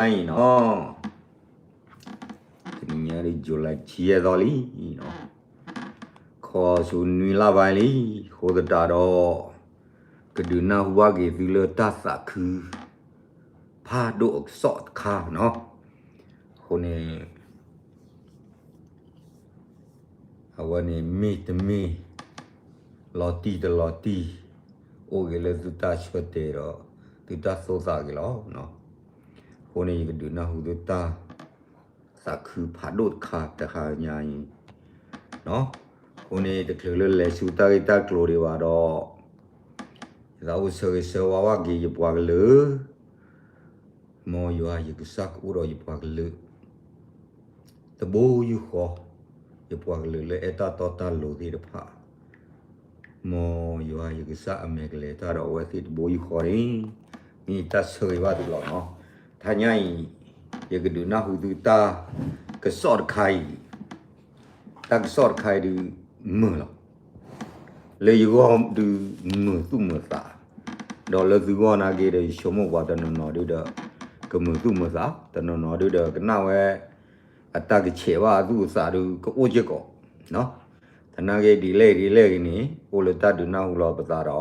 အံၤနီၤ, တနံၤညါဒ် July ဆံယဲၢ်သီလံနီၤ, ခီဆူနွံလါဘၣ်လံ, အဃိသတးဒီး ကဒုးနၢ်ဟူဘၣ်က့ၤသုလၢတၢ်သးခု ဖးဒိၣ်အကစီၣ်တခါနီၤ, အဃိန့ၣ် အဝဲန့ၣ်မ့ၢ်တမ့ၢ် လီၤတံၢ်တလီၤတံၢ် အိၣ်ဂ့ၤလၢသုတၢ်ဆၢတဲာ်ဒီး သုတၢ်သိၣ်သးဂ့ၤလီၤ. အဃိန့ၣ် ယကဒုးနၢ်ဟူသုတၢ်သးခုဖးဒိၣ်တခါတဟါညါအံၤ, အဃိန့ၣ် တချုးလၢလဲၤဆူတၢ်ဂ့ၢ်တၢ်ကျိၤဒံးဘၣ်ဒီး ယသးအိၣ်ဆၢဂ့ၤဆၢဝါဘၣ်က့ၤယပှၤကလုာ်, မ်ယွၤယကစၢ်ကအိၣ်ဒီးယပှၤကလုာ် တဘိယူၢ်ဃီ, ယပှၤကလုာ်လၢအဲၣ်တၢ်တီတၢ်လိၤသ့ၣ်တဖၣ်, မ်ယွၤယကစၢ်အမဲာ်ကလဲၤတၢ်ဒီးအဝဲသ့ၣ်တဘိယူၢ်ဃီန့ၣ် မ့ၢ်ယတၢ်ဆၢဂ့ၤဘၣ်သုလီၤနီၤ. တဟါညါအံၤ ယကဒုးနၢ်ဟူသုတၢ်ကစီၣ်တခါအံၤ, တၢ်ကစီၣ်တခါအံၤဒုးမုာ်လီၤ. လၢယဂီၢ်ဒုးမုာ်သူၣ်မုာ်သး, ဒီးလၢသုဂီၢ်နာ်က့ဒီး ယဆိကမိၣ်ပှၤတနီၤနီၤဒုးဒီး ကမုာ်သူၣ်မုာ်သး, တနီၤနီၤဒုးဒီးကနၣ်ဝဲ အတၢ်ကဆဲးဘၣ်အသူၣ်အသးဒုး ကအိၣ်စ့ၢ်ကီး, သနာ်က့ဒ်လဲၣ်ဒ်လဲၣ်ဂ့ၤန့ၣ် အိၣ်လၢတၢ်ဒုးနၢ်ဟူလီၤပသးဒီး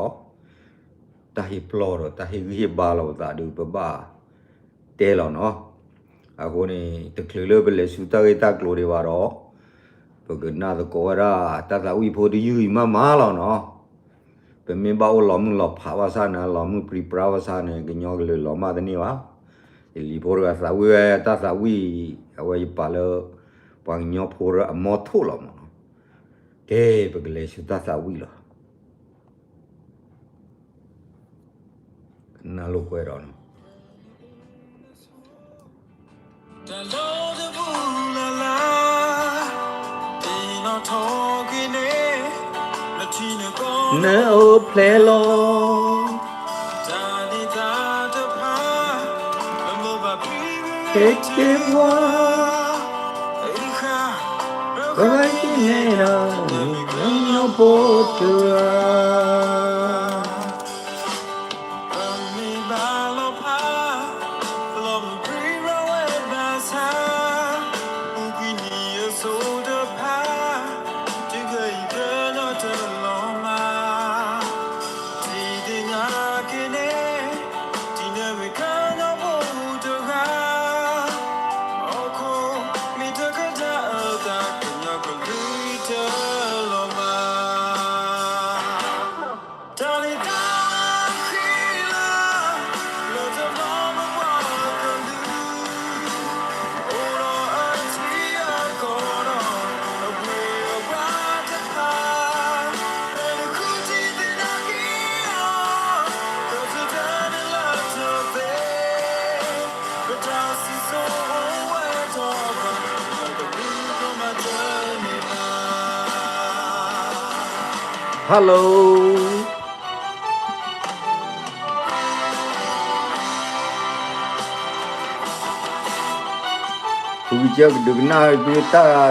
တၢ်ဟ့ၣ်ပျီၢ်ဒီးတၢ်ဟ့ၣ်ဂံၢ်ဟ့ၣ်ဘါလီၤပသးဒုး ပဘၣ်တဲလီၤနီၤ. အဃိန့ၣ် တချုးလၢပလဲၤဆူတၢ်ဂ့ၢ်တၢ်ကျိၤဒံးဘၣ်ဒီး ပကနၣ်သကိးဝဲဒၣ် တၢ်သးဝံၣ်ဖိတယုၢ်အံၤမးမးလီၤနီၤ. ပမ့ၢ်ဘၣ်အိၣ်လီၤမုၢ်လီၤဖးဘၣ်ဆၣ်န့ၣ် လီၤမုၢ်ပြံပြါဘၣ်ဆၣ်န့ၣ် ကညီကလုာ်လီၤမၢ်တန့ၢ်ဘၣ်. ယလံၤဖိတဂၤသးဝံၣ်ဝဲတၢ်သးဝံၣ် အဝဲယပာ်လၢ ပှၤကညီဖိအမီထိၣ်လီၤမးနီၤ. ကဲ ပကလဲၤဆူတၢ်သးဝံၣ်လီၤ. ကနၣ်လိာ်ကွဲဒီးနီၤ. နအိၣ်ဖျဲၣ်လီၤ ဟဲက့ၤပှၤ ပဂၤဟံးန့ၢ်ဒီး ကညီဖိတဂၤ ပမ့ၢ်ဘၣ်လီၤဖး လီၤမုၢ်ပြံပြါဝဲဘၣ်ဆၣ် ပူၤကွံာ်နံၣ်အစိၤတဖၣ် တုၤခဲအံၤကညီတလီၤမၢ် ထံၣ်သ့ၣ်ညါက့ၤန့ၣ် ဒ်နမ့ၢ်ကညီဖိတဂၤ ဟီၣ်ခိၣ်မ့ၢ်တကဒါအသးကညီကလုာ်တလီၤမၢ် တၢ်လံၤတၢ်ဃံလၤ လၢတဘျီမုၢ်ပှၢ်ကလုာ် အိၣ်ဒီးအထံအကီၢ်ဒီး အမိၢ်အပၢ်တဖၣ် ပတဃုထံၣ်သ့ၣ်ညါက့ၤအီၤ ကစၢ်တၢ်န့ၣ်လၢတၢ်သ့ ပတၢ်စံၣ်စိၤအိၣ်ဝဲထီၣ်ဘၣ် ကဘုကမၤတၢ်န့ၣ်ဘၣ် Hello ဖုကစၢၢ်ကဒုးကနၣ်သုတၢ်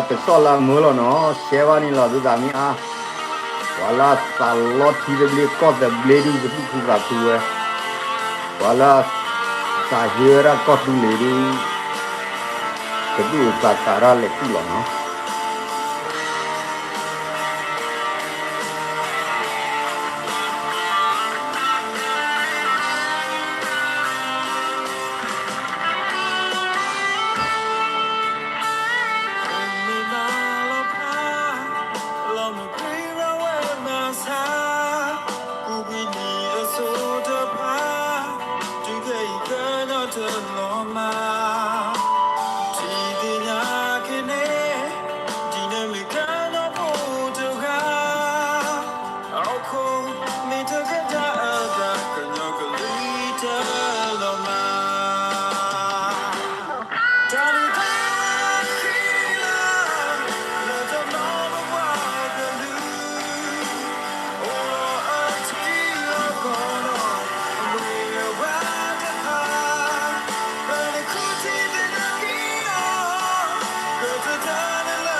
ကစီၣ်လၢအမုာ်လီၤနီၤ ရှဲဘၣ်န့ၣ်လီၤသုသးမ့ၢ်အါ ပှၤလၢအသးလီထံသဘျ့ကီၢ်သဘျ့ဒုးကသူၣ်ခုသးခုဝဲ ပှၤလၢအသးဟ့ဝဲဒၣ်ကီၢ်သူလ့ၤဒုး ကသူၣ်အသးကးတၢ်လဲၤကူၣ်လီၤနီၤ မ့ၢ်ဘၣ်လီၤဖး လီၤမုၢ်ပြံပြါဝဲဘၣ်ဆၣ် ပူၤကွံာ်နံၣ်အစိၤတဖၣ် တုၤခဲအံၤကညီတလီၤမၢ် ထံၣ်သ့ၣ်ညါက့ၤန့ၣ် ဒ်နမ့ၢ်ကညီဖိတဂၤ ဟီၣ်ခိၣ်မ့ၢ်တကဒါအသး ကညီကလုာ်တလီၤမၢ် တၢ်လံၤတၢ်ဃံလၤ လၢတဘျီမုၢ်ပှၢ်ကလုာ် အိၣ်ဒီးအထံအကီၢ်ဒီး အမိၢ်အပၢ်တဖၣ် ပတဃုထံၣ်သ့ၣ်ညါက့ၤ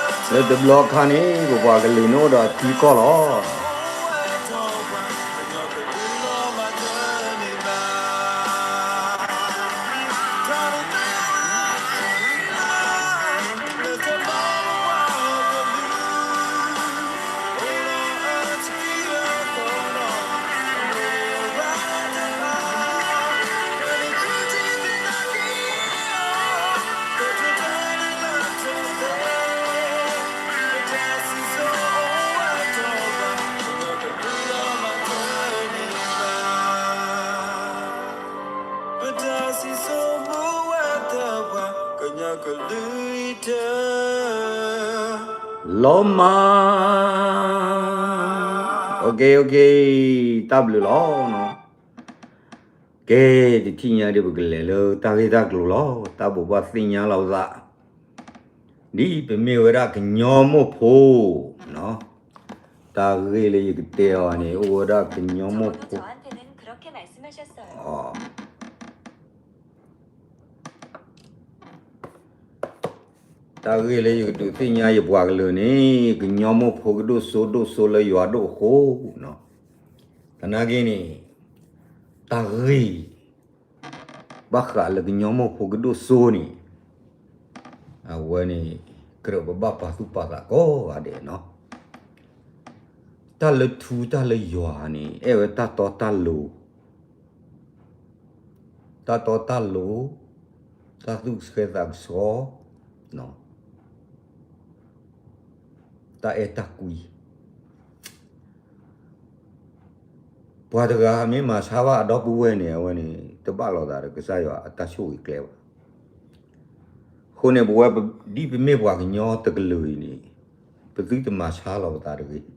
အီၤ လၢတဘျီခါန့ၣ် ပပှၤကလုာ်န့ၣ်အိၣ်ဒီးအထံအကီၢ်လီၤ. ကလုၢ်တၢ် လီၤမၢ်, တ�ၢ်ဘျုးလီၤ. ကဲ, တထံၣ်ညါဒ်ပကလဲၤလၢတၢ်ဂ့ၢ်တၢ်ကျိၤလီၤ. တၢ်ဘိးဘၣ်သ့ၣ်ညါလီၤပသး ဒ်ပမ့ၢ်ဝဲဒၣ်ကညီမိၢ်ဖိ, တၢ်ဂ့ၢ်လၢယကတဲအီၤန့ၣ် အိၣ်ဝဲဒၣ်ကညီမိၢ်ဖိ တၢ်ဂ့ၢ်လၢယကဒုးသ့ၣ်ညါယပှၤကလုာ်န့ၣ် ကညီမိၢ်ဖိကဒိၣ်စိဒိၣ်စိလၢယွၤဒိၣ်အဃိ, သနာ်က့န့ၣ် တၢ်ဂ့ၢ် ဘၣ်ဃးလၢကညီမိၢ်ဖိကဒိၣ်စိန့ၣ် အဝဲန့ၣ် ကြၢးပဘၣ်ပာ်သူၣ်ပာ်သးကိးဂၤဒဲးနီၤ. တၢ်လၢထူတၢ်လၢယွၤန့ၣ် အဲၣ်ဝဲတၢ်တီတၢ်လိၤ, တၢ်တီတၢ်လိၤ, တၢ်သူၣ်ဆှဲသးကဆှီ, တၢ်အဲၣ်တၢ်ကွံ ပှၤတဂၤမ့ၢ်မၤဆါဘၣ်အဒီပုၢ်ဝဲၢ်န့ၣ် အဝဲန့ၣ် တဘၣ်လိာ်သးဒီးကစၢ်ယွၤအတၢ်ဆိၣ်ဂ့ၤကျဲဘၣ်. အဃိန့ၣ် ပဝဲဒ်ပမ့ၢ်ပှၤကညီတကလုာ်အံၤန့ၣ် ပသုတမၤဆါလီၤပသးတဂ့ၤ.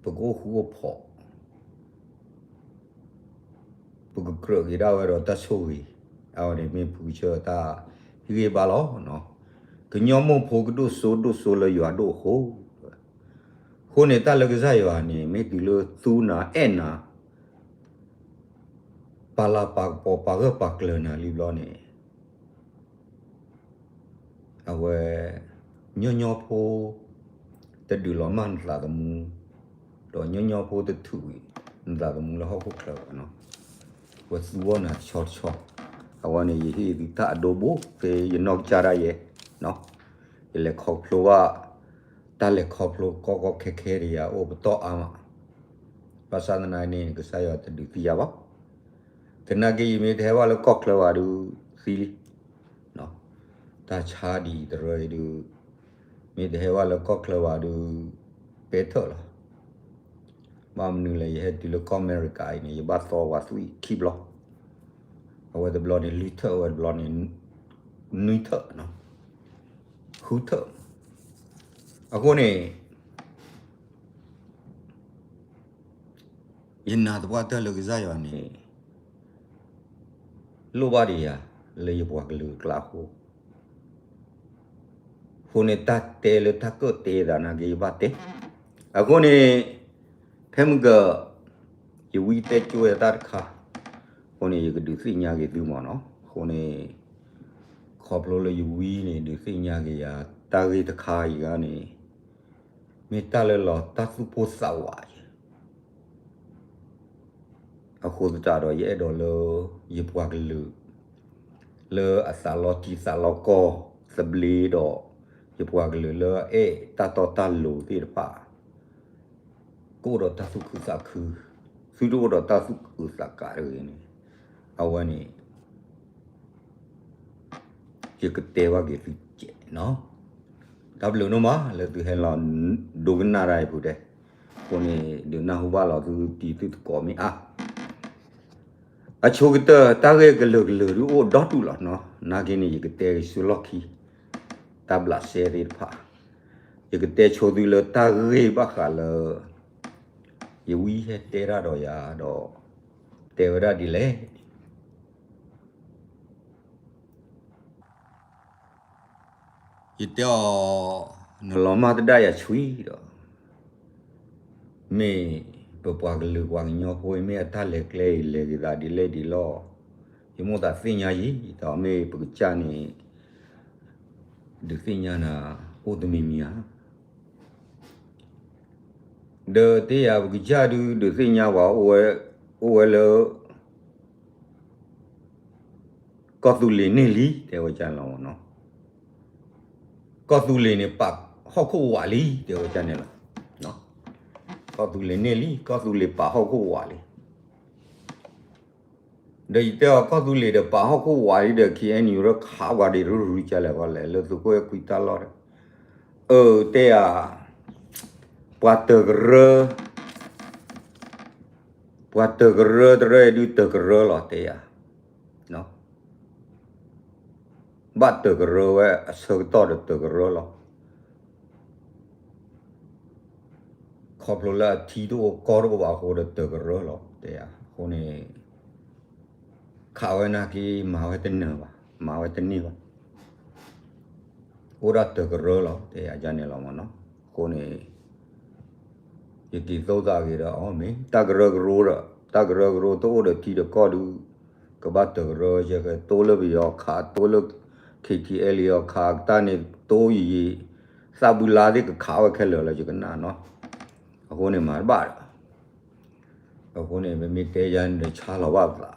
ပကအိၣ်ဃူအိၣ်ဖိး ပကကြၢးက့ၤဒၣ်ဝဲဒီးတၢ်ဆိၣ်ဂ့ၤ, အဝဲန့ၣ်မ့ၢ်ဖုကစၢၢ်တၢ်ဟ့ၣ်ဂံၢ်ဘါလီၤ. ကညီမိၢ်ဖိကဒိၣ်စိဒိၣ်စိလၢယွၤဒိၣ်အဃိ, အဃိန့ၣ် တၢ်လၢကစၢ်ယွၤန့ၣ် မ့ၢ်တုၤလၢသူနၤအဲၣ်နၤ ပာ်လၤပာ်ကပီၤပာ်ဂၢၢ်ပာ်ကျၢၤနၤလံဘျီန့ၣ် အဝဲ ညီညီဖိ တဒုးလီၤမၢ်နသးသမူ, ဒီးညီညီဖိတထူးနသးသမူလၢဟီၣ်ခိၣ်ချၢဘၣ်နီၤ. အဝဲသူအီၣ်နၤတဆီတဆီ, အဝဲန့ၣ် ယဟ့ၣ်သုတၢ်အဒိဘိ ဖဲယနီၢ်ကစၢ်ဒၣ်ယဲ, ယလဲၤခီဖျိဘၣ် တၢ်လဲၤခီဖျိကီကီခဲခဲဒီးယၤအိၣ်ပတီၢ်အါမး, ဘၣ်ဆၣ်သနာ်က့န့ၣ် ကစၢ်ယွၤတဒုးသံယၤဘၣ်. သနာ်က့ ယမ့ၢ်တဟဲဘၣ်လၢကီၢ်ချၢဘၣ်ဒုးသံလံ တၢ်ဆါဒ်အံၤတရၢအံၤဒုး မ့ၢ်တဟဲဘၣ်လၢကီၢ်ချၢဘၣ်ဒုး ပဲထၢၣ်လီၤ. ဘၣ်မနုၤလဲၣ် ယဟဲတုၤလၢကီၢ်အမဲရကၤအံၤန့ၣ် ယဘၣ်သီဝဲသွံၣ်ခံဘျီ, အဝဲတဘျီန့ၣ် လွံၢ်ထၢၣ် အဝဲတဘျီန့ၣ် နွံထၢၣ်, ဃုထၢၣ်. အဃိန့ၣ် ယနာ်သပှၢ်တၢၢ်လၢကစၢ်ယွၤန့ၣ် လိၣ်ဘၣ်ဒံးယၤ လၢယပှၤကလုာ်အကျါအဃိ, အဃိန့ၣ် တၢ်တဲလၢတၢ်ကၢၣ်တဲသနာ်က့ ယဘၣ်တဲ, အဃိန့ၣ် ဖဲမုၢ်ကၢၢ် ယဝံတဲကၠိဝဲတၢ်တခါ, အဃိန့ၣ် ယကဒုးသ့ၣ်ညါက့ၤသုမ့ၢ်နီၤ, အဃိန့ၣ် ခီဖျိလၢယဝံန့ၣ် ဒုးသ့ၣ်ညါက့ၤယၤ တၢ်ဂ့ၢ်တခါအံၤဂၤန့ၣ် မ့ၢ်တၢ်လၢလီၤတၢ်သူၣ်ပိၢ်သးဝးအံၤ အဃိသတးဒီး ယအဲၣ်ဒိးလၢ ယပှၤကလုာ် လၢအသးလီၤတံၢ်သးလီၤကီၢ်သဘျ့ဒီး ယပှၤကလုာ်လၢအအဲၣ်တၢ်တီတၢ်လိၤသ့ၣ်တဖၣ် ကအိၣ်ဒီးတၢ်သူၣ်ခုသးခု, သုတအိၣ်ဒီးတၢ်သူၣ်အုးသးကးတဂ့ၤန့ၣ်, အဝဲန့ၣ် ယကတဲဘၣ်က့ၤသုကဲးနီၤ. တၢ်ဘျုးဒိၣ်မးလၢသုဟဲလီၤဒိကနၣ်တၢ်အံၤပူၤဒဲး, အဃိန့ၣ် ဒုးနၢ်ဟူဘၣ်လီၤသုတံၤသုသကိးမ့ၢ်အါ, အဆိကတၢၢ် တၢ်ဂ့ၢ်ကလုာ်ကလုာ်ဒုးအိၣ်ဒီတူၢ်လီၤနီၤ, နာ်က့န့ၣ် ယကတဲက့ၤဆူလီၢ်ခံ တၢ်ဘျးစဲသ့ၣ်တဖၣ်, ယကတဲဆိသုလၢတၢ်ဂ့ၢ်ဘၣ်ဃးလၢ ယဝံဟဲတဲတၢ်ဒီးယၤဒီး တဲဝဲဒၣ်ဒ်လဲၣ် ယတဲအီၤ, နလီၤမၢ်တဒၣ်ယၤဆှံဒီး, မ့ၢ်ပပှၤကလုာ်ပှၤကညီဖိအံၤ မ့ၢ်အတၢ်လဲၤကျဲအံၤ လဲၤက့ၤသးဒ်လဲၣ်ဒ်လဲၣ်, ယမိၣ်သးသ့ၣ်ညါယံၤ, ဒီးမ့ၢ်ပကစၢ်န့ၣ် ဒုးသ့ၣ်ညါနၤ အိၣ်တမံၤမံၤဧါ. ဒီးတဲယၤ ပကစၢ်ဒုး ဒုးသ့ၣ်ညါပှၤ အိၣ်ဝဲလၢ ကီၢ်သူလ့ၤန့ၣ်လံ တဲဝဲဒ်န့ၣ်လီၤ. ကီၢ်သူလ့ၤန့ၣ် ပာ်ဟီၣ်ခိၣ်ဝးလံ တဲဝဲဒ်န့ၣ်လီၤ. ကီၢ်သူလ့ၤန့ၣ်လံ ကီၢ်သူလ့ၤပာ်ဟီၣ်ခိၣ်ဝးလံ. ဒီးယတဲအီၤ ကီၢ်သူလ့ၤဒီးပာ်ဟီၣ်ခိၣ်ဝးလံဒီး ခံအဲနံၤရၢခးဝဲဒၣ်ရူၤရူၤကလဲၣ် ကီလဲၣ် လၢသုးခိၣ်အဲၣ်ခွံတၢ်လီၢ်ဒီး, အၢ တဲယၤ, ပှၤတၢၢ်ကရၢ ပှၤတၢၢ်ကရၢတရၢအံၤဒုးတၢၢ်ကရၢလီၤ တဲယၤ. ဘၣ်တၢၢ်ကရၢဝဲအဆၢကတီၢ်ဒီးတၢၢ်ကရၢလီၤ. ခီဖျိလၢအထံတအိၣ်ကီၢ်တအိၣ်ဘၣ်အဃိဒီးတၢၢ်ကရၢလီၤ တဲယၤ. အဃိန့ၣ် ခးဝဲနာ်က့ မၤဝဲတနၢၤဘၣ်, မၤဝဲတန့ၢ်ဘၣ်. အိၣ်ဒၣ်တၢၢ်ကရၢလီၤ တဲယၤန့ၣ်လီၤမ့ၢ်နီၤ. အဃိန့ၣ် ယက့ၤသိသးဂ့ၤဒီး အီ မ့ၢ်တၢ်ကရၢကရိဒီး တၢ်ကရၢကရိတအိၣ်ဒီးထံဒီးကီၢ်ဒုး ကဘၣ်တၢၢ်ကရၢယဲဃဲ တိလၢပယီၤခး တိလၢ ခ့ထံအဲလံ အီၤခးကတၢၢ်န့ၣ် တိယံာ်ယံာ် သးဘုလါသ့ၣ်ကခးဝဲခဲလၢာ်လၢယကနၣ်နီၤ. အဃိန့ၣ်မၤတဘၣ်ဒီး အဃိန့ၣ် ပမ့ၢ်တဲယၤန့ၣ်ဒီးဆါလီၤဘၣ်ပသး,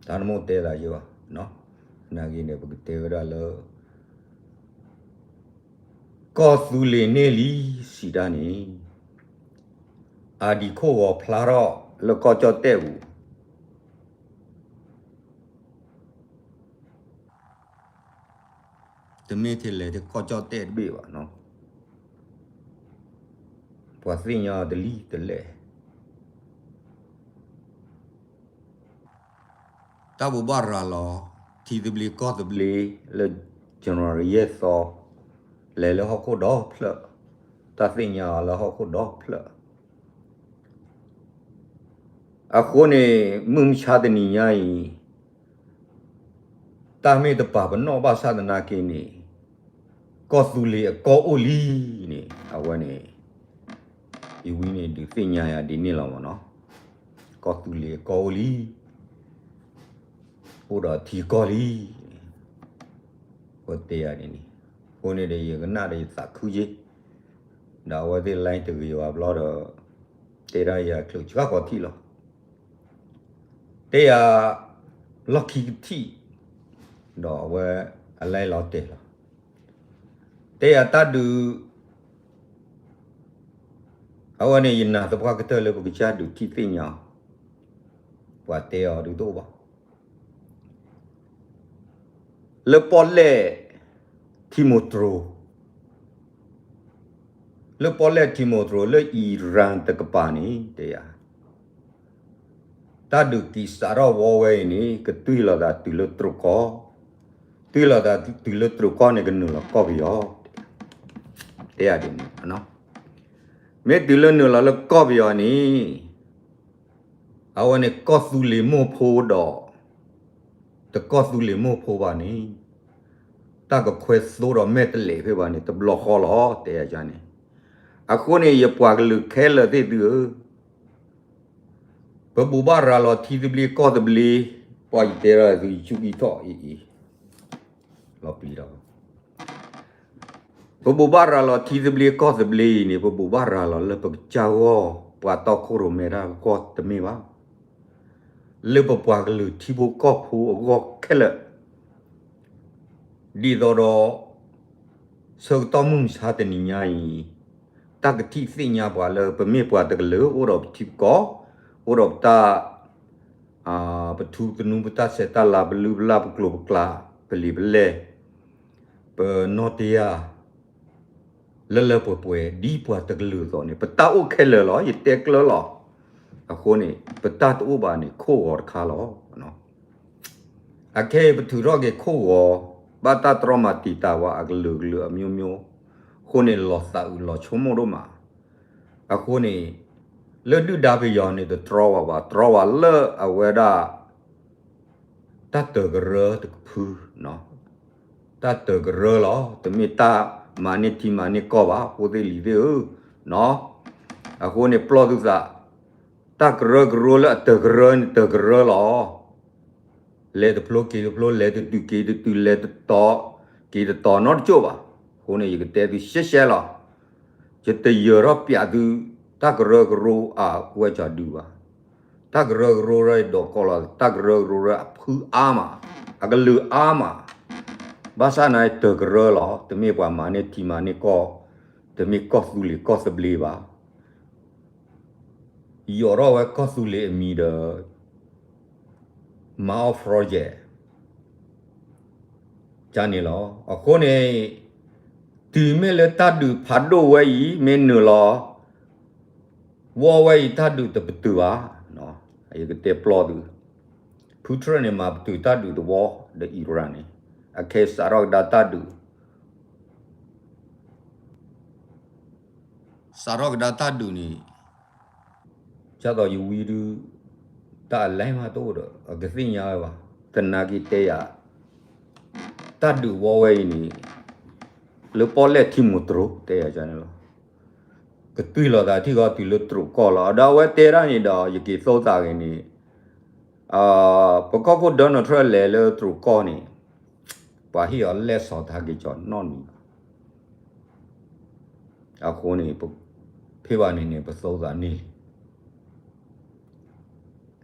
တၢ်တမိၣ်တဲသးယဲဘၣ်. နာ်က့န့ၣ် ပကတဲဝဲဒၣ်လၢ ကီၢ်သူလ့ၤန့ၢ်လံ စံးတၢ်န့ၣ် အဒံးခိၣ်ဂီၤဖျါထီၣ်လၢကီၢ်ကၠီၣ်တဲၣ်ပူၤ တမ့ၢ်ထဲလဲၣ်ထဲကီၢ်ကၠီၣ်တဲၣ်တဘ့ၣ်ဘၣ်နီၤ, ပှၤသ့ၣ်ညါအီၤတလံၤတလဲၣ်. တၢ်ဘိးဘၣ်ရၤလီၤ ထံသဘျ့ကီၢ်သဘျ့လၢ January ယဲၢ်သီ, လဲၤလၢဟီၣ်ခိၣ်ဒီဖျၢၣ်, တၢ်သ့ၣ်ညါအီၤလၢဟီၣ်ခိၣ်ဒီဖျၢၣ်. အဃိန့ၣ် မုၢ်မဆါတနံၤညါအံၤ တၢ်မ့ၢ်တပာ်ပနီၣ်ဘၣ်ဆၣ်သနာ်က့န့ၣ် ကီၢ်သူလ့ၤအကီၢ်အိၣ်လံန့ၣ် အဝဲန့ၣ် ယဝံၤန့ၣ်ဒုးသ့ၣ်ညါယၤဒ်န့ၣ်လီၤမ့ၢ်နီၤ, ကီၢ်သူလ့ၤအကီၢ်အိၣ်လံ, အိၣ်ဒီးထံကီၢ်လံ, အဝဲတဲယၤဒ်န့ၣ်. အဃိန့ၣ်ဒီး ယကနၣ်ဒီးယသးခုက့ၤ, ဒီးအဝဲသ့ၣ် line တဂ့ၤဘၣ်ဘျီဒီး တဲဒၣ်ယၤချုးဆှါခီၣ်ထံးလီၤ. တဲယၤ လီၢ်ခံကထံၣ်, ဒီးအဝဲအ line လီၤတဲာ်လီၤ. တဲယၤတၢ်ဒုး အဝဲန့ၣ် ယနာ်သပှၢ်ကတၢၢ်လၢပကစၢ်ဒုးထံၣ်သ့ၣ်ညါ, ပှၤတဲအီၤဒုးတအိၣ်ဘၣ်. လၢပီၣ်လဲၣ် ထံမိၢ်တြိၤ, လၢပီၣ်လဲၣ်ထံမိၢ်တြိၤ လၢ Iran တကပၤန့ၣ် တဲယၤ တၢ်ဒုးက့ၤစးထီၣ်ဝီဝဲအံၤန့ၣ် ကတွံၢ်လိာ်သးတုၤလၢတြိၤကီၢ်, တွံၢ်လိာ်သးတုၤလၢတြိၤကီၢ်န့ၣ် ကနုာ်လီၤကီၢ်ပယီၤ, တဲယၤဒ်န့ၣ်. မ့ၢ်တုၤလၢနုာ်လီၤလၢကီၢ်ပယီၤန့ၣ် အဝဲန့ၣ်ကီၢ်သူလ့ၤမိၢ်ဖိဒီး တကီၢ်သူလ့ၤမိၢ်ဖိဘၣ်န့ၣ် တၢ်ကခွဲသိဒီးမဲာ်တလဲးဖဲဘၣ်န့ၣ် တဘျီဃီလီၤ တဲယၤန့ၣ်. အဃိန့ၣ် ယပှၤကလုာ်ခဲလၢာ်သ့ၣ်သုဧၢ, ပဘိးဘၣ်ရၤလီၤထံသဘျ့ကီၢ်သဘျ့, ပှၤယတဲဒၣ်သု ယဆူၣ်ကံထီၣ်အံၤအံၤ, လီၤပျံၤဒီး ပဘိးဘၣ်ရၤလီၤထံသဘျ့ကီၢ်သဘျ့အံၤန့ၣ် ပဘိးဘၣ်ရၤလီၤလၢပကစၢ်ဂီၢ်, ပှၤတီခိၣ်ရိၣ်မဲတၢ်အဂီၢ်တမ့ၢ်ဘၣ်, လၢပပှၤကလုာ်ထံဖိကီၢ်ဖိအဂီၢ်ခဲလၢာ်, ဒ်သိးဒီး ဆၢကတီၢ်မုၢ်မဆါတနံၤညါအံၤ တၢ်ကထံၣ်သ့ၣ်ညါပှၤလၢပမ့ၢ်ပှၤတကလုာ် အိၣ်ဒီးပထံပကီၢ်, အိၣ်ဒီးပတၢ် ပထူပသနူ ပတၢ်ဆဲးတၢ်လၤ ပလုၢ်ပလၢ် ပကျိၤပကျဲ, ပလံာ်ပလဲၢ်, ပနီၢ်တယၢ် လၢလၢပှဲၤပှဲၤ ဒ်ပှၤတကလုာ်အသိးန့ၣ် ပတၢ်အိၣ်ခဲလၢာ်လီၤ ယတဲကျၢၤလီၤ. အဃိန့ၣ် ပတၢ်တအိၣ်ဘၣ်န့ၣ် ခိၣ်ဂီၤတခါလီၤ. အခဲအံၤပထုးထီၣ်က့ၤခိၣ်ဂီၤ, ဘၣ်တၢ်တြီမၤတံာ်တာ်ဝဲအကလုာ်ကလုာ်အမျိုးမျိုး, အဃိန့ၣ် လီၤသးအုးလီၤဆိကမိၣ်ဒိၣ်မး. အဃိန့ၣ် လၢဒုၣ်ဒါပယီၤန့ၣ် တတြီဝဲဘၣ်, တြီဝဲလၢအဝဲဒၣ် တၢ်တၢၢ်ကရၢတကဖု, တၢ်တၢၢ်ကရၢလီၤ, တမ့ၢ်တၢ်မၤန့ၢ်ထံမၤန့ၢ်ကီၢ်ဘၣ်, ဖိသ့ၣ်လံၤသ့ၣ်ဧၢ, အဃိန့ၣ်ပျီၢ်သုသး, တၢ်ကရၢကရိလၢအတၢၢ်ကရၢန့ၣ် တၢၢ်ကရၢလီၤ. လဲၤတဖျိက့ၤတဖျိ, လဲၤတတုၤက့ၤတတုၤ, လဲၤတတီၤက့ၤတတီၤနီတကၠိၢ်ဘၣ်. အဃိန့ၣ် ယကတဲသုရှဲရှဲလီၤ. ယတယၢၤထီၣ်ပျးသု တၢ်ကရၢကရိအဝဲကၠီၤဒုးဘၣ်. တၢ်ကရၢကရိရၢဒီးကီၢ်လီၤ, တၢ်ကရၢကရိရၢအဖုအါမး, အကလုာ်အါမး, ဘၣ်ဆၣ်န့ၣ်တၢၢ်ကရၢလီၤ, တမ့ၢ်ပှၤမၤန့ၢ်ထံမၤန့ၢ်ကီၢ်, တမ့ၢ်ကီၢ်သူလ့ၤကီၢ်သဘျ့ဘၣ်. ယီၤထီၣ်ဝဲကီၢ်သူလ့ၤအမံၤဒီး မၤအီၣ် project န့ၣ်လီၤ. အဃိန့ၣ် တုၤမ့ၢ်လၢတၢ်ဒုးဖးဒိၣ်ဝဲအံၤ မ့ၢ်နုာ်လီၤ ဝီဝဲအံၤ တၢ်ဒုးတပတုာ်ဘၣ်. ယကတဲပျီၢ်သု, ဖုထြၢၣ်န့ၣ် မၤပတုာ်တၢ်ဒုးတဝီဒီး Iran န့ၣ်, အခဲအံၤစးထီၣ်ကဒါတၢ်ဒုး စးထီၣ်ကဒါတၢ်ဒုးန့ၣ် ဒ်သိးယဝံဒုး တၢ်အလဲမးတအိၣ်ဒီး အကသ့ၣ်ညါဝဲဘၣ်. သနာ်က့တဲယၤ တၢ်ဒုးဝီဝဲအံၤန့ၣ် လၢပီၣ်လဲၣ်ထံမိၢ်တြိၤတဲယၤန့ၣ်လီၤ. ကတွံၢ်လိာ်သးထံၣ်ဃီတုၤလၢတြိၤကီၢ်လီၤ. ဒီးအဝဲတဲဒၣ်န့ၣ်ဒီး ယက့ၤသိသးဂ့ၤန့ၣ် ပကီၢ်ခိၣ် Donald Trump လဲၤလၢတြိၤကီၢ်န့ၣ် ပှၤဟ့ၣ်အီၤလဲၢ်စီၤထါက့ၤကီၤနီတမံၤဘၣ်. အဃိန့ၣ် ဖဲဘၣ်န့ၣ်န့ၣ် ပသိသးန့ၣ်လံ.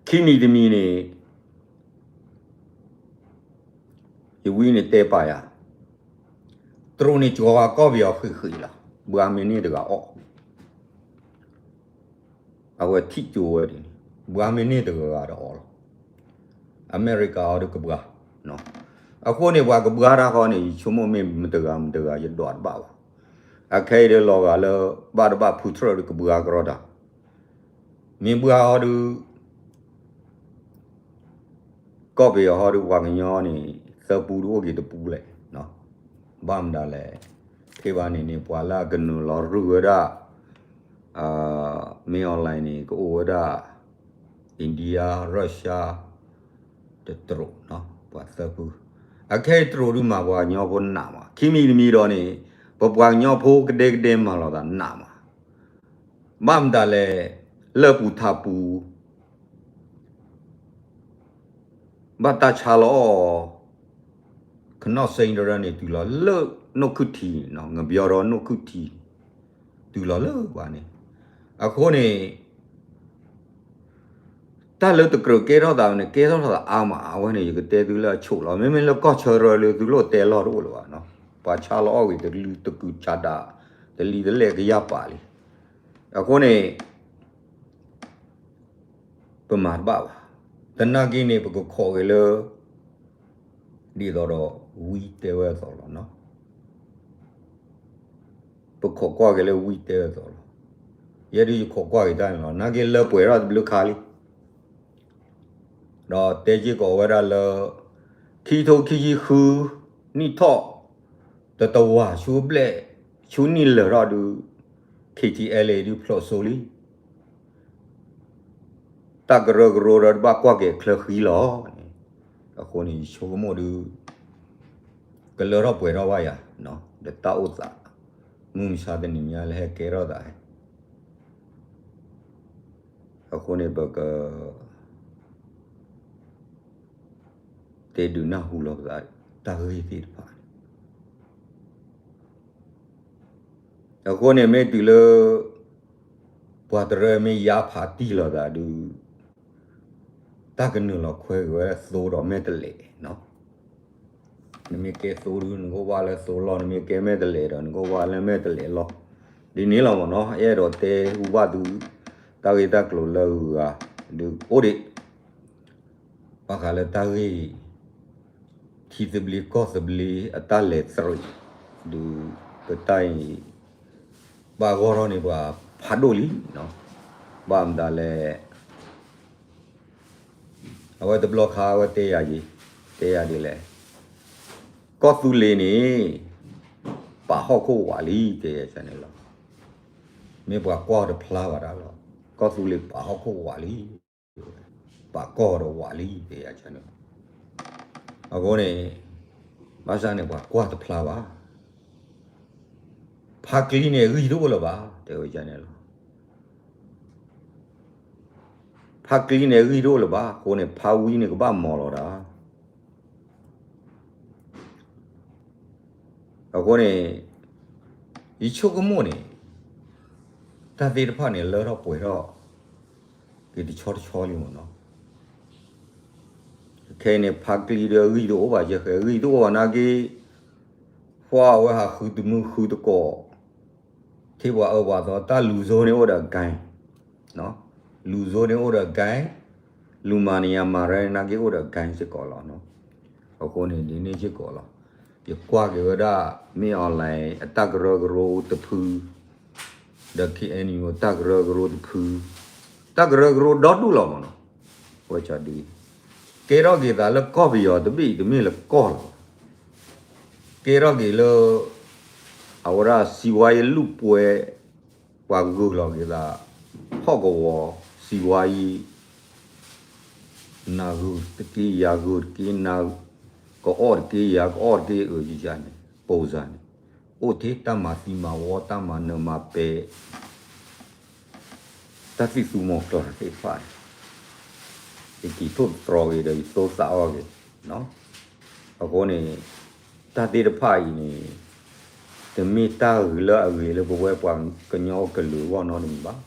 ခံမံၤတမံၤန့ၣ် ယဝံန့ၣ်တဲပာ်ယၤ, တြိၤန့ၣ်ကီၤဂၤကီၢ်ပယီၤဃံးဃံးလီၤ. ဘှါမ့ၢ်န့ၢ်တဂၤအီၣ် အဝဲထံၣ်ကၠိဝဲဒ်န့ၣ် ဘှါမ့ၢ်န့ၢ်တဂၤဂၤဒီးအီၣ်လီၤ. အမဲရကၤအီၤဒုးကဘှါ, အဃိန့ၣ် ပှၤကဘှါတၢ်ဃီန့ၣ် ယဆိကမိၣ်မ့ၢ်မတဂၤမတဂၤ ယဒွးတဘၣ်ဘၣ်. အခဲအံၤဒီးလီၤဂာ်လၢ ဘၣ်တဘၣ်ဖုထြၢၣ်ဒုးကဘှါကရီတၢ်, မ့ၢ်ဘှါအီၤဒုး ကီၢ်ပယီၤဟီဒုး ပှၤကညီန့ၣ် သၢပူဒုးအိၣ်က့ၤတပူလဲၣ်. ဘၣ်မတၤလဲၣ်, ဖဲဘၣ်န့ၣ်န့ၣ် ပှၤလၢအကနုာ်လီၤရုၢ်ဝဲဒၣ် မင်းအောင်လှိုင် န့ၣ် ကအိၣ်ဝဲဒၣ် India, Russia တတြိၤ, ပှၤသၢဖု, အခဲအံၤတြိၤဒုးမၤပှၤကညီဖိနးမး, ခံမံၤတမံၤဒီးန့ၣ် ပပှၤကညီဖိကဒဲကဒဲမၤလိာ်သးနးမး. ဘၣ်မတၤလဲၣ်, လၢပူၤထးပူၤ ဘၣ်တၢ်ဆါလီၤအီၣ် ခနီၣ်စ့တရၢန့ၣ် တုၤလီၤလၢနိၣ်ခုၣ်ထံ, ငဘျီဒီးနိၣ်ခုၣ်ထံ, တုၤလီၤလၢပှၤန့ၣ်, အဃိန့ၣ် တၢ်လၢတကြၢးကဲထီၣ်သးန့ၣ် ကဲထီၣ်သးအါမး, အဝဲန့ၣ် ယကတဲသုလၢအဆိးလီၤ. မ့မ့ၢ်လၢကီၢ်ဆၢရၢလၢသုလိၣ်တဲလီၢ်တအိၣ်လၢၤဘၣ်, ပှၤဆါလီၤအီၣ်ဂ့ၤ တလုတကုာ်ဆးဒး တလံၤတလဲၣ်ကယၢ်ပာ်လံ. အဃိန့ၣ် ပမၤတဘၣ်ဘၣ်. သနာ်က့န့ၣ် ပကခိးက့ၤလၢ ဒ်သိးဒီးဝံတဲဝဲအသိးလီၤ. ပခိးကွၢ်က့ၤလၢဝံတဲဝဲအသိးလီၤ. ယဲဒုးယခိးကွၢ်က့ၤတၢ်န့ၣ်လီၤ. နာ်က့လၢပှဲၤထီၣ်တဘျုးခါလံ ဒီးတဲစ့ၢ်ကီးဝဲဒၣ်လၢ ခံထိခံဆံဃု နံၣ်ထီၣ် တတဝၤဆူဘျဲၣ် ဆူနံၣ်လၢာ်ထီၣ်ဒုး KTLA ဒုးဖျိးစိလံ. တၢ်ကရၢကရိဒီးတဘၣ်ကွၢ်က့ၤအချၢဃံလီၤန့ၣ်, အဃိန့ၣ် ယဆိကမိၣ်ဒုး ကလၢထီၣ်ပှဲၤထီၣ်ဘၣ်ယၤ ဒီးတၢ်အိၣ်သး မုၢ်မဆါတနံၤညါလၢဟဲကဲထီၣ်သး အဃိန့ၣ် ပက တဲဒုးနၢ်ဟူလီၤပသး တၢ်ဂ့ၢ်သ့ၣ်တဖၣ်န့ၣ် အဃိန့ၣ်မ့ၢ်တုၤလၢ ပှၤတရၢမ့ၢ်ယါဖးတံၢ်လီၤသးဒုး တၢ်ကနုာ်လီၤခွဲက့ၤဝဲသိဒီးမဲာ်တလဲး, နမ့ၢ်ကဲသိဒုး နကအိၣ်ဘၣ်လၢသိလီၢ်, နမ့ၢ်ကဲမဲာ်တလဲးဒီး နကအိၣ်ဘၣ်လၢမဲာ်တလဲးလီၢ်, ဒ်န့ၣ်လီၤမ့ၢ်နီၤ. အဲၣ်ဒိးတဲဟူဘၣ်သု တၢ်ဂ့ၢ်တၢ်ကျိၤလၢအဂၤဒုးအိၣ်ဒံး ဘၣ်ဃးလၢတၢ်ဂ့ၢ် ထံသဘျ့ကီၢ်သဘျ့အတၢ်လဲၤတရံး ဒုး ပတၢ်အံၤ ဘၣ်ဂီၢ်ထီၣ်န့ၢ်ပှၤဖးဒိၣ်လံ, ဘၣ်မတၤလဲၣ်, အဝဲတဘျီခါအဝဲတဲယၤယံၤ, တဲယၤဒ်လဲၣ်, ကီၢ်သူလ့ၤန့ၣ် ပာ်ဟီၣ်ခိၣ်ဝးလံ တဲယၤန့ၣ်လီၤ. မ့ၢ်ပှၤကွၢ်တဖျါဘၣ်ဒၣ်လီၤ. ကီၢ်သူလ့ၤပာ်ဟီၣ်ခိၣ်ဝးလံ ပာ်ကီၢ်ဒီးဝးလံ တဲယၤန့ၣ်. အဃိန့ၣ် ဘၣ်ဆၣ်န့ၣ် ပှၤကွၢ်တဖျါဘၣ်. ဖါကျံန့ၣ်ဂံၢ်တအိၣ်လၢၤဘၣ် တဲဝဲန့ၣ်လီၤ. ဖါကျံန့ၣ်ဂံၢ်တအိၣ်လၢၤဘၣ်အဃိန့ၣ် ဖါဝံန့ၣ်ကဘၣ်မီၤလီၤဒၣ်. အဃိန့ၣ် ယဆိကမိၣ်န့ၣ် တၢ်သ့ၣ်တဖၣ်န့ၣ် လၢထီၣ်ပှဲၤထီၣ် က့ၤတဆီတဆီလံမ့ၢ်နီၤ. ခဲအံၤန့ၣ် ဖါကျံဒီးဂံၢ်တအိၣ်ဘၣ် ယဲဃဲ ဂံၢ်တအိၣ်ဘၣ်နာ်က့ ပှၤအဝဲဟးဃုတမုၢ်ဃုတကိး ထံၣ်ပှၤအၢပှၤသီ တၢ်လူၤစိန့ၣ်အိၣ်ဒီးအကဲ, လူၤစိန့ၣ်အိၣ်ဒီးအကဲ, လူၤမၤန့ၣ်ယၤမၤရဲနာ်က့အိၣ်ဒီးအကဲစ့ၢ်ကီးလီၤ. အဃိန့ၣ် ဒ်န့ၣ်စ့ၢ်ကီးလီၤ. ယကွၢ်က့ၤဝဲဒၣ် မင်းအောင်လှိုင် အတၢ်ကရၢကရိတဖု ဒီး KNU အတၢ်ကရၢကရိတဖု, တၢ်ကရၢကရိဒီဒူၣ်လီၤမ့ၢ်နီၤ. ဝဲဒ် ကဲထီၣ်က့ၤသးလၢကီၢ်ပယီၤတဘ့ၣ်အံၤ တမ့ၢ်လၢကီၢ်လီၤ. ကဲထီၣ်က့ၤလၢ အဝဲဒၣ်စံးဝါယံလုၢ်ပှဲၤ ပှၤဂုာ်လီၤက့ၤသး ဟီၣ်ကဝီၤ စံးဝါယံ နၤဂုာ်တက့ၢ် ယၤဂုာ်တက့ၢ် နၤကအီၣ်တက့ၢ် ယၤကအီၣ်တက့ၢ် အၢယယၤန့ၣ် ပိစၢ်န့ၣ် အိၣ်ထဲတၢ်မၤသံမၤဝီ တၢ်မၤနၢၤမၤပဲာ် တၢ်သံၣ်သူမီၤကျၢ်သ့ၣ်တဖၣ်န့ၣ် ယက့ၤထိၣ်သတြီၤက့ၤဒီး ယသိသးအီၣ်က့ၤ အဃိန့ၣ် တၢ်သ့ၣ်တဖၣ်အံၤန့ၣ် တမ့ၢ်တၢ်ဂ့ၤလၢအဂ့ၤလၢပဝဲပှၤကညီကလုာ်အဂီၢ်နီတမံၤဘၣ်.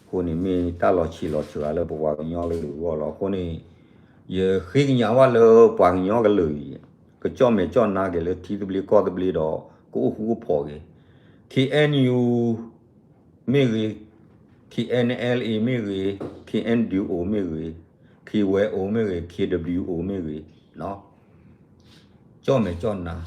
အဃိန့ၣ် မ့ၢ်တၢ်လီၤဆံးလီၤစှၤလၢပပှၤကညီကလုာ်အဂီၢ်လီၤ. အဃိန့ၣ် ယဃ့ကညးဘၣ်လၢပှၤကညီကလုာ်အံၤ ကကၠီၣ်မဲာ်ကၠီၣ်နါက့ၤလၢထံသဘျ့ကီၢ်သဘျ့ဒီး ကအိၣ်ဃူအိၣ်ဖိးက့ၤ ခ့ၣ်အဲၣ်ယူၣ် မ့ၢ်ဂ့ၤ, ခ့ၣ်အဲၣ်အ့လ်အ့ မ့ၢ်ဂ့ၤ, ခ့ၣ်အဲၣ်ဒူၣ်အိၣ် မ့ၢ်ဂ့ၤ, ခ့ၣ်ဝဲအိၣ် မ့ၢ်ဂ့ၤ, ခ့ၣ်ဒဘျူၣ်အိၣ် မ့ၢ်ဂ့ၤ, ကၠီၣ်မဲာ်ကၠီၣ်နါ,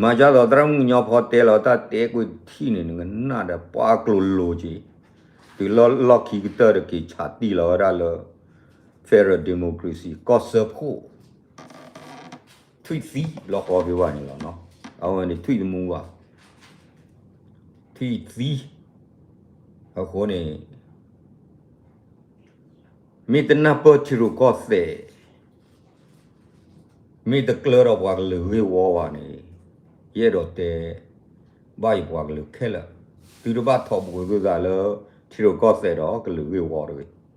မၤကၢ်သိးသရၣ်မုၣ်ကညီဖီတဲလီၤတၢ်တဲကွံာ်ထံၣ်န့ၣ် နကနၣ်ဒီးပှၤကျိၤလိၤက့ၤ, တုၤလီၢ်လီၢ်ခံကတၢၢ်တက့ၤဆးတံၢ်လီၤဝဲဒၣ်လၢ federal democracy ကီၢ်စၢဖှိၣ် ထွံၣ်သံလီၤဃီက့ၤဝဲန့ၣ်လီၤ. အဝဲန့ၣ်ထွံၣ်တမူဘၣ်, ထွံၣ်သံ, အဃိန့ၣ် မ့ၢ်တနၢ်ပၢၢ်ထံရူၢ်ကီၢ်သဲး, မ့ၢ်တကျၢၤဒီးပှၤကလုာ်ဂ့ၢ်ဝီဘၣ်န့ၣ်, ယအဲၣ်ဒိးတဲဘၣ်ယပှၤကလုာ်ခဲလၢာ်, သုတဘၣ်ထီၣ်ဘိသုသးလၢ ထံရူၢ်ကီၢ်သဲးဒီးကလုာ်ဂ့ၢ်ဝီတဂ့ၤ.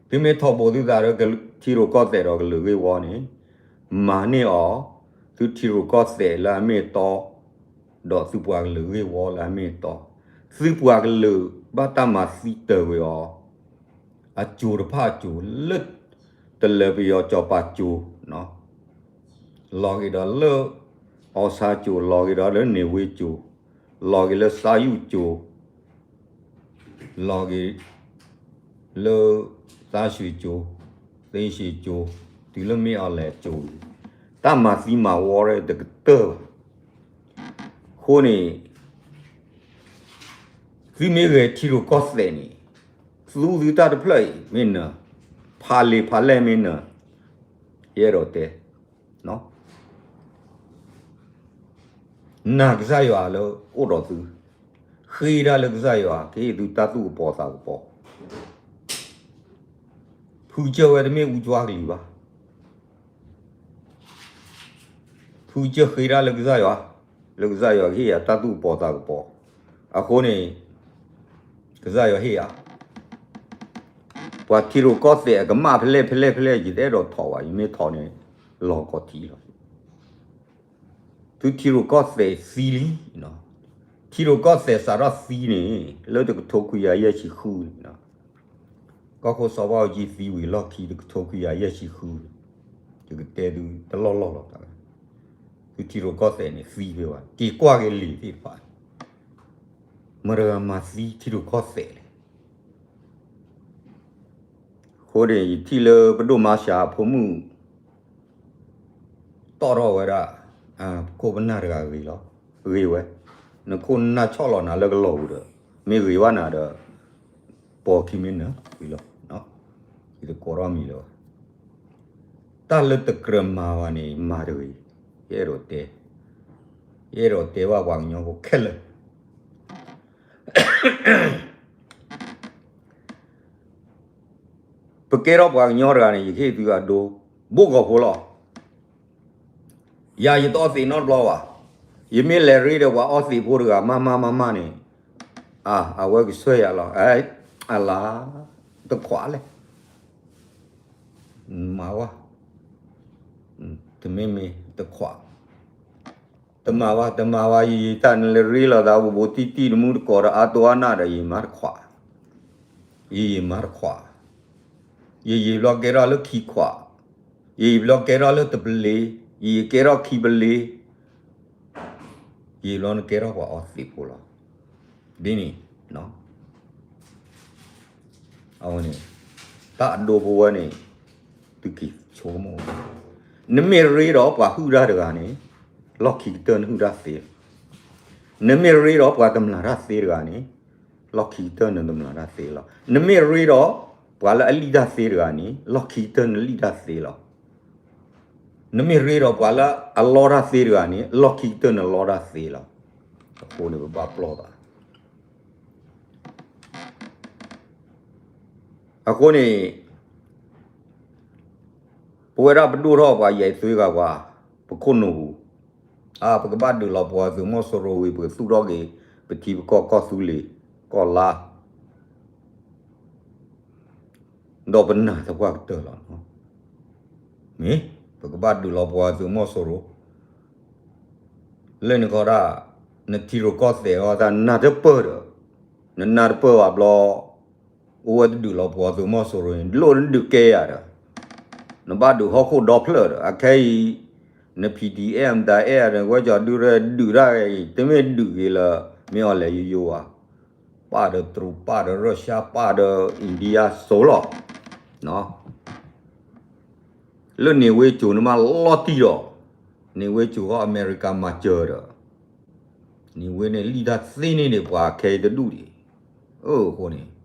သုမ့ၢ်ထီၣ်ဘိသုသးလၢ ထံရူၢ်ကီၢ်သဲးဒီးကလုာ်ဂ့ၢ်ဝီန့ၣ်, မၤန့ၢ်အီၤ သုထံရူၢ်ကီၢ်သဲးလၢအမ့ၢ်အတီ ဒီးသုပှၤကလုာ်ဂ့ၢ်ဝီလၢအမ့ၢ်အတီ, သုပှၤကလုာ်ဘၣ်တၢ်မၤသံတၢၤကွံာ်အီၤ, အစိၤတဖၣ်အစိၤလၢ တလၢပယီၤစီၤပၤစိၤ, လီၤက့ၤဒီးလၢ အီၣ်ဆၣ်စိၤ, လီၤက့ၤဒီးလၢန့ၣ်ဝ့စိၤ, လီၤက့ၤလၢစါယုၣ်စိၤ လီၤက့ၤ လၢ သးစူၤစိၤ, သ့စူၤစိၤ, တုၤလၢမ့ၢ်အီၤလဲၤစိၤ, တၢ်မၤသံမၤဝီတကတၢၢ်ဘၣ်. အဃိန့ၣ် သုမ့ၢ်ဂဲၤထံရူၢ်ကီၢ်သဲးန့ၣ်, သူသုတၢ်တဖျၢၣ်အံၤမ့ၢ်နၢၤ, ဖးလံာ်ဖးလဲၢ်မ့ၢ်နၢၤ, ယအဲၣ်ဒိးတဲ နာ်ကစၢ်ယွၤလၢအိၣ်ဒီးသု, ဃ့တၢ်လၢကစၢ်ယွၤ ကဟ့ၣ်သုတၢ်သူၣ်ကပီၤသးကပီၤ, ဖုကစၢၢ်ဝဲတမ့ၢ်အူကၠွါကလံၤဘၣ်. ဖုကစၢၢ်ဃ့တၢ်လၢကစၢ်ယွၤ, လၢကစၢ်ယွၤကဟ့ၣ်ယၤတၢ်သူၣ်ကပီၤသးကပီၤ, အဃိန့ၣ် ကစၢ်ယွၤဟ့ၣ်ယၤ, ပှၤထံရူၢ်ကီၢ်သဲးအကမၣ်ဖဲလဲၣ်ဖဲလဲၣ်ဖဲလဲၣ် ယတအဲၣ်ဒိးထီၣ်ဘၣ်, ယမ့ၢ်ထီၣ်န့ၣ် လီၤကီၢ်ထံလီၤ. သုထံရူၢ်ကီၢ်သဲးသံလံ, ထံရူၢ်ကီၢ်သဲးစးထီၣ်သံန့ၣ် လၢတကထိခွံကယၤယဲၢ်ဆံဃုန့ၣ်, ကီၢ်ခိၣ်စီၤဘၣ်အူကၠံသံဝံၤလီၢ်ခံတကထိခွံကယၤယဲၢ်ဆံဃု, ယကတဲသုတလီၢ်လီၢ်လီၤတၢ်, သုထံရူၢ်ကီၢ်သဲးန့ၣ်သံဖဲဘၣ်, က့ၤကွၢ်က့ၤလံာ်သ့ၣ်တဖၣ်, မတၤတဂၤမၤသံထံရူၢ်ကီၢ်သဲးလဲၣ်. အဃိန့ၣ် ယထံၣ်လၢပဒိၣ်မါစှၤအဖိမုၣ် တီၣ်ထီၣ်ဝဲဒၣ်, ပခိၣ်ပနၢ်တဂၤဂ့ၤလီၤ, ဂ့ၤဝဲ, နခိၣ်နနၢ်ဆီၣ်လီၤနၤလၢကလီၢ်ပူၤဒီး မ့ၢ်ဂ့ၤဘၣ်နၤဒီး ပိာ်ခံမ့ၢ်နၢၤဝံၤလီၤ, ယတကိးထီၣ်မံၤလၢၤဘၣ်. တၢ်လၢတကြၢးမၤဘၣ်န့ၣ် မၤတဂ့ၤ, ယအဲၣ်ဒိးတဲ, ယအဲၣ်ဒိးတဲဘၣ်ပှၤကညီဖိခဲလၢာ် ပကဲထီၣ်ပှၤကညီတဂၤန့ၣ် ယကဟ့ၣ်သုအဒိ ဘိၣ်ကီၢ်ဖိလီၤ. ယၤယတအီသံးနီတဘျီဘၣ်. ယမ့ၢ်လဲၤရ့ဒီးပှၤအီသံးဖိတဂၤ မၤမၤမၤမၤန့ၣ်, အဝဲကဆှၢယၤလီၤ. အလါ, တခွးလဲၣ်. မၤဝဲ, တမ့ၢ်မ့ၢ်တခွး တမၤဘၣ်, တမၤဘၣ်, ယယံာ်တၢ်နလဲၤရ့လိာ်သး ဘူးဘူးတံၢ်တံၢ် နမူတကိးဒီးအါတိအါနၢ်ဒီး ယမၤတခွး, ယယံာ်မၤတခွး, ယယံာ်ဘျီကဲထီၣ်လၢခံခွး, ယယံာ်ဘျီကဲထီၣ်လၢတပလ့, ယယံာ်ကဲထီၣ်ခံပလ့, ယံာ်ဘျီနကဲထီၣ်ပှၤအီသံးဖိလီၤ. ဒ်န့ၣ် အဝဲန့ၣ် တၢ်အဒိဖိဝဲန့ၣ် သုက့ၤဆိကမိၣ်, နမ့ၢ်ရ့ဒီးပှၤဟုၣ်တၢ်တဂၤန့ၣ် လီၢ်ခံကတၢၢ်နဟုၣ်တၢ်သ့လီၤ. နမ့ၢ်ရ့ဒီးပှၤတမျာ်တၢ်သ့တဂၤန့ၣ် လီၢ်ခံကတၢၢ်နတမျာ်တၢ်သ့လီၤ. နမ့ၢ်ရ့ဒီးပှၤလၢအလံၣ်တၢ်သ့တဂၤန့ၣ် လီၢ်ခံကတၢၢ်နလံၣ်တၢ်သ့လီၤ. နမ့ၢ်ရ့ဒီးပှၤလၢအလီတၢ်သ့တဂၤန့ၣ် လီၢ်ခံကတၢၢ်နလီတၢ်သ့လီၤ. အဃိန့ၣ် ပဘၣ်ပျီၢ်သး အဃိန့ၣ် ပဝဲဒၣ်ပဒိၣ်ထီၣ်ပှၤယဲၢ်သွ့ဂၤပှၤ ပခိၣ်နူာ်ပူၤ အါ ပကဘၣ်ဒုးလီၤပှီၤသုးမီၤစိရိၤဝံၤ ပကသူၣ်ထီၣ်က့ၤ ပထံပကီၢ်ကီၢ်သူလ့ၤ ကီၢ်လါ ဒီးပနာ်သပှၢ်ကတၢၢ်လီၤ. မ့ၢ် ပကဘၣ်ဒုးလီၤပှီၤသုးမီၤစိရိၤ လၢန့ၣ်ခီဒၣ် နထံရူၢ်ကီၢ်သဲးအီၤတၢ်နၢ်တပၢၢ်ဒီး နနၢ်တပၢၢ်ဘၣ်ဘျီ အိၣ်ဝဲတဒုးလီၤပှီၤသုးမီၤစိရိၤန့ၣ် လိၣ်နဒုးကဲယၤဒီး နဘၣ်ဒုးဟီၣ်ခိၣ်ဒီဖျၢၣ်ဒီး အခဲအံၤ န P D M တၢ်အဲၣ်ဒီး ဝဲကၠီဒုရဲၣ်ဒုးတၢ်အံၤ တမ့ၢ်ဒုးက့ၤလၢ မ့ၢ်အီၤလဲၤယိယိဘၣ် ပၢ်ဒီးတရူး ပၢ်ဒီးရၢၡါ ပၢ်ဒီး India စိၤလီၤ. လၢန့ၣ်ဝ့ကၠိန့ၣ်မးလီၤတံၢ်ဒီး န့ၣ်ဝ့ကၠိဃီအမဲရကၤမၤစၢၤဒီး န့ၣ်ဝ့န့ၣ်လံၣ်တၢ်သ့န့ၢ်ဒံးပှၤခဲအံၤတဒူၣ်ဒံး. အဃိန့ၣ်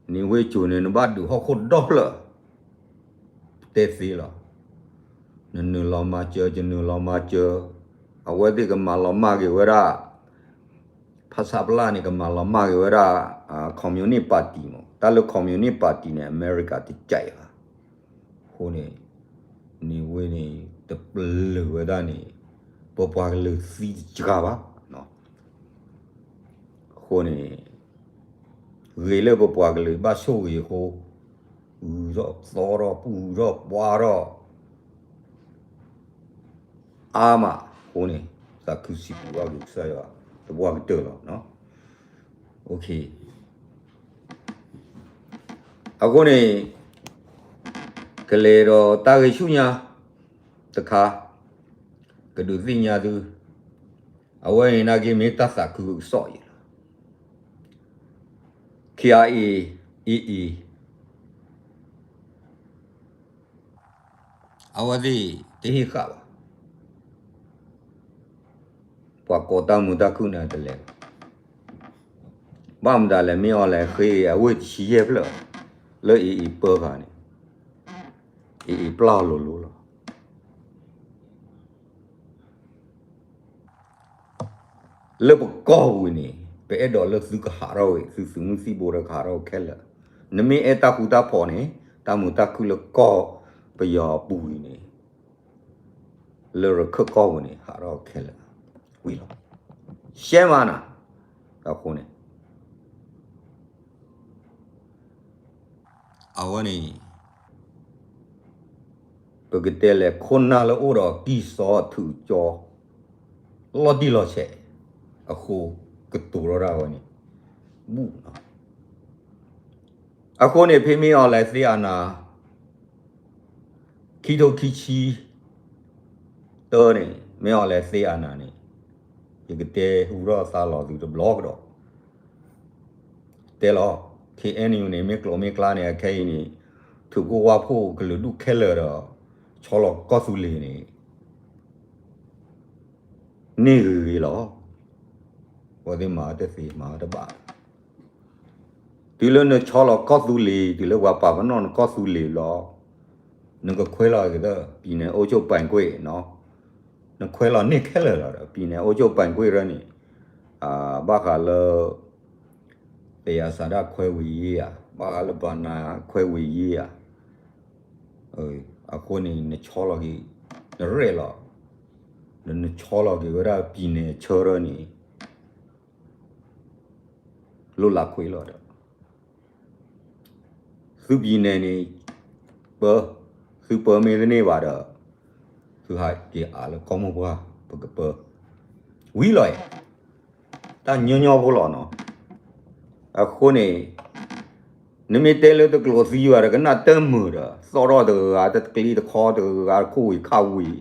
န့ၣ်ဝ့ကၠိန့ၣ် နဘၣ်ဒုးဟီၣ်ခိၣ်ဒီဖျၢၣ် တဲသ့လီၤ. နနုာ်လီၤမၤစၢၤ ယနုာ်လီၤမၤစၢၤ အဝဲသ့ၣ်ကမၤလီၤမၢ်က့ၤဝဲဒၣ် ဖဆပလန့ၣ် ကမၤလီၤမၢ်က့ၤဝဲဒၣ် Communist Party မး တၢ်လၢ Communist Party န့ၣ် အမဲရကၤတကဲးဘၣ်. အဃိန့ၣ် န့ၣ်ဝ့န့ၣ် တပလၢၤဝဲဒၣ်န့ၣ် ပပှၤကလုာ်သံတစှၤဘၣ်. အဃိန့ၣ် ဂ့ၤလၢပပှၤကလုာ်ဘၣ်ဆိၣ်ဂ့ၤအဃိ ဂုၤထီၣ်သီထီၣ် ပူၤထီၣ်ပှါထီၣ် အါမးအဃိန့ၣ် သးခုစံးဘျုးဘၣ်ကစၢ်ယွၤ သပှၢ်ကတၢၢ်လီၤ. အဃိန့ၣ် ကလဲၤဒီးတၢ်ဂ့ၢ်ဆူညါတခါ ကဒုးသ့ၣ်ညါသု အဝဲန့ၣ်နာ်က့မ့ၢ်တၢ်သးခုကစီၣ်အံၤလီၤ. K I A, A A အဝဲသ့ၣ်တဟ့ၣ်ဃာ်ဘၣ်. ပှၤကိးတၢ်မုာ်တၢ်ခုၣ်န့ၣ်တလဲၤဘၣ်. ဘၣ်မတၤလဲၣ် မ့ၢ်အီၤလဲၤဃ့အဝ့ၢ်တဆံယဲၢ်ဖျၢၣ် လၢ A A ပၢဃာ်န့ၣ် A A ပျၢ်အီၤလိၤလိၤလီၤ. လၢပကီၢ်ပူၤန့ၣ် ပအဲၣ်ဒိးလၢသုကဟးထီၣ်ဝဲ သုသုးမုၢ်သံၣ်ဘိဒီးကဟးထီၣ်ခဲလၢာ်. နမ့ၢ်အဲၣ်တၢ်ဃူတၢ်ဖိးန့ၣ် တၢ်မုာ်တၢ်ခုၣ်လၢကီၢ်ပယီၤပူၤအံၤန့ၣ် လၢရခၢၣ်ကီၢ်ပူၤန့ၣ် ဟးထီၣ်ခဲလၢာ် ဝံၤလီၤ. ရှဲမးနၤ အဃိန့ၣ် အဝဲန့ၣ် ပကတဲလဲၣ် ခိၣ်နၢ်လၢအိၣ်ဒီးကံၢ်စီထူးကၠီ လီၤတံၢ်လီၤဆဲး အဃိကတိၤထီၣ်ဒၣ်ဝဲန့ၣ် ဘူၣ်နီၤ. အဃိန့ၣ် ဖဲမ့ၢ်အီၤလဲၤသ့အနၤ ခံထိခံဆံတၢန့ၣ် မ့ၢ်အီၤလဲၤသ့အနၤန့ၣ် ယကတဲဟူထီၣ်သါလီၤသုတဘျီကဒီး တဲလီၤ K N U န့ၣ် မ့ၢ်ကျိၤမ့ၢ်ကျါန့ၣ် အခဲအံၤန့ၣ် ထူးခိၣ်ဝၣ်ဖှိၣ်ကလုာ်ဒူၣ်ခဲလၢာ်ဒီး ဆီလီၤကီၢ်သူလ့ၤန့ၣ် န့ၢ်ဂ့ၤဂ့ၤလီၤ. အဝဲသ့ၣ်မၤတသ့မၤတဘၣ် တုၤလၢနဆီလီၤကီၢ်သူလ့ၤ တုၤလၢပှၤပာ်ပနီၣ်နကီၢ်သူလ့ၤလီၤ နကခွဲးလီၤက့ၤသၢ ပြည်နယ်အုပ်ချုပ်ပိုင်ခွင့်နီၤ နခွဲးလီၤန့ၢ်ခဲလၢာ်လီၤဒီး ပြည်နယ်အုပ်ချုပ်ပိုင်ခွင့်ရၢန့ၣ် ဘၣ်ဃးလၢ သယၤစၤဒၣ်ခွဲးဝံၤယံၤဧါ ဘၣ်ဃးလၢဘၣ်နၤခွဲးဝံၤယံၤဧါ အဃိန့ၣ် နဆီလီၤက့ၤ နရဲၣ်လီၤ ဒီးနဆီလီၤက့ၤဝဲဒၣ် ပြည်နယ် ဆၢထၢၣ်န့ၣ် လိၣ်လၢခွဲးလီၤဒီး သု ပြည်နယ် န့ၣ် ပၢ သုပၢမ့ၢ်တန့ၢ်ဘၣ်ဒီး သုဟးက့ၤအးလၢကီၢ်မိၢ်ပှၢ် ပကပၢ ဝံၤလီၤအံၤ တၢ်ညီညီဖိလီၤနီၤ အဃိန့ၣ် နမ့ၢ်တဲလၢတကျိၤသံဘၣ်ဒီး ကနၣ်တမုာ်ဒီး သီၣ်ထီၣ်တဂၤဂၤ တကျ့တခီတဂၤဂၤ ခိၣ်ဝံၤခါဝံၤ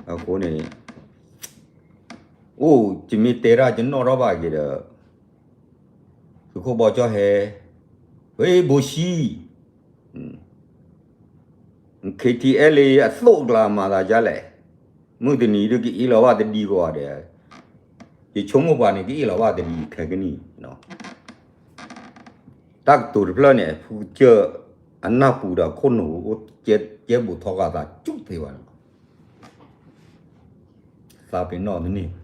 အဃိန့ၣ် အိၣ် ယမ့ၢ်တဲတၢ်ယနီၣ်ထီၣ်ဘၣ်က့ၤဒီး သုးခိၣ်ဘီကၠီၣ်ဟဲ ဝဲဘိၣ်ဆံ K T L A အသိးအကျါမၤသးဒ်လဲၣ် မုၢ်တနံၤဒုးကအ့ၣ်လီၤဘၣ်တဒံကီးဒီး ယဆိကမိၣ်ပှၤန့ၣ် ကအ့ၣ်လီၤဘၣ်တဒံခဲကနံၣ် တၢ်ကတိၤတဖျၢၣ်န့ၣ် ဖုကစၢၢ် အနၢ်ပူၤဒီးခိၣ်နူာ်အိၣ်ကဲဘူးထီဃာ်သး ကၠူၣ်သ့ဘၣ်န့ၣ်လီၤ. သးပ့ၤနီၣ်တန့ၢ်ဘၣ်.